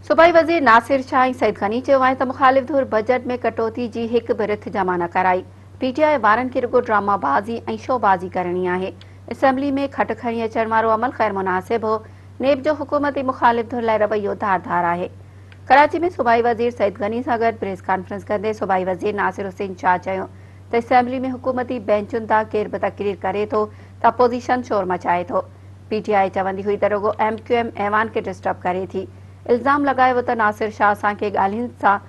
صوبائي وزير ناصر شاهه ۽ سعيد غني چيو آهي ته مخالف ڌر بجيٽ ۾ ڪٽوتي جي هڪ به رٿ جمع نه ڪرائي، پي ٽي آء وارن کي رڳو ڊراما بازي ۽ شو بازي ڪرڻي آهي، اسيمبلي ۾ کٽ کڻي اچڻ وارو عمل غير مناسب هو، نيب جو حڪومتي مخالف ڌر لاء رويو ڌار ڌار آهي. ڪراچي ۾ صوبائي وزير سعيد غني سان گڏ پريس ڪانفرنس ڪندي صوبائي وزير ناصر حسين شاهه چيو ته اسيمبلي ۾ حڪومتي بينچن تان ڪير به تقرير ڪري ٿو ته اپوزيشن شور مچائي ٿو، پي ٽي آء چوندي هئي ته رڳو ايم ڪيو ايم ايوان کي ڊسٽرب ڪري ٿي، الزام لڳايو ويو ته ناصر شاهه اسان کي ڳالهين سان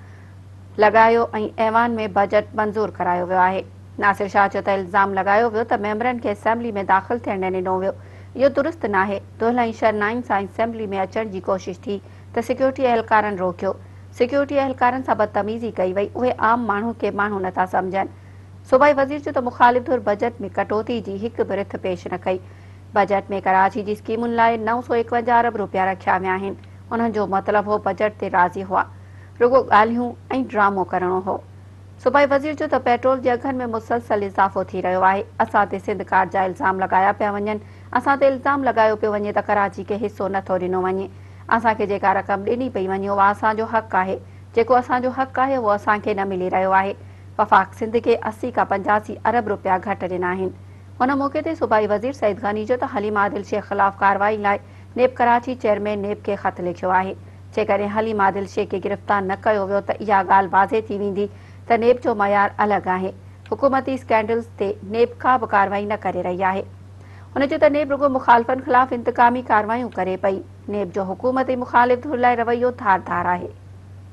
لڳايو ۽ ايوان ۾ بجيٽ منظور ڪرايو ويو آهي. ناصر شاهه چيو ته الزام لڳايو ويو ته ميمبرن کي اسيمبلي ۾ داخل ٿيڻ نه ڏنو ويو، اهو درست ناهي، دهل ۽ شرنائين سان اسيمبلي ۾ اچڻ جي ڪوشش ٿي ته سيڪيورٽي اهلڪارن روڪيو، سيڪيورٽي اهلڪارن سان بدتميزي ڪئي وئي، اهي عام ماڻهو کي ماڻهو نٿا سمجهن. صوبائي وزير چيو ته مخالف ڌر بجيٽ ۾ ڪٽوتي جي هڪ به رٿ پيش نه ڪئي، بجيٽ ۾ ڪراچي جي اسڪيمن لاء 951 ارب روپيا رکيا ويا آهن، انهن جو مطلب هو بجيٽ تي راضي هئا، رڳو ڳالهيون ۽ ڊرامو ڪرڻو هو. صوبائي وزير چيو ته پيٽرول جي اگهن ۾ مسلسل اضافو ٿي رهيو آهي، اسان تي سنڌ ڪارڊ جا الزام لڳايا پيا وڃن، اسان تي الزام لڳايو پيو وڃي ته ڪراچي کي حصو نه ٿو ڏنو وڃي، اسان کي جيڪا رقم ڏني پئي وڃي اها اسان جو حق آهي، جيڪو اسان جو حق آهي اهو اسان کي نه ملي رهيو آهي، وفاق سنڌ کي 80 کان 85 ارب روپيا گهٽ ڏنا آهن. ان موقعي تي صوبائي وزير سعيد غني چيو ته حليم عادل شيخ خلاف ڪارروائي لاء نيب ڪراچي چيئرمين نيب کي خط لکيو آهي، جيڪڏهن حليم عادل شيخ کي گرفتار نه ڪيو ويو ته اها ڳالهه واضح ٿي ويندي ته نيب جو معيار الڳ آهي، حڪومتي اسڪينڊلز تي نيب ڪا به ڪارروائي نه ڪري رهي آهي. هن چيو ته نيب رڳو مخالفن خلاف انتقامي ڪارروايون ڪري پئي، نيب جو حڪومتي مخالف ڌر لاء رويو ڌار ڌار آهي.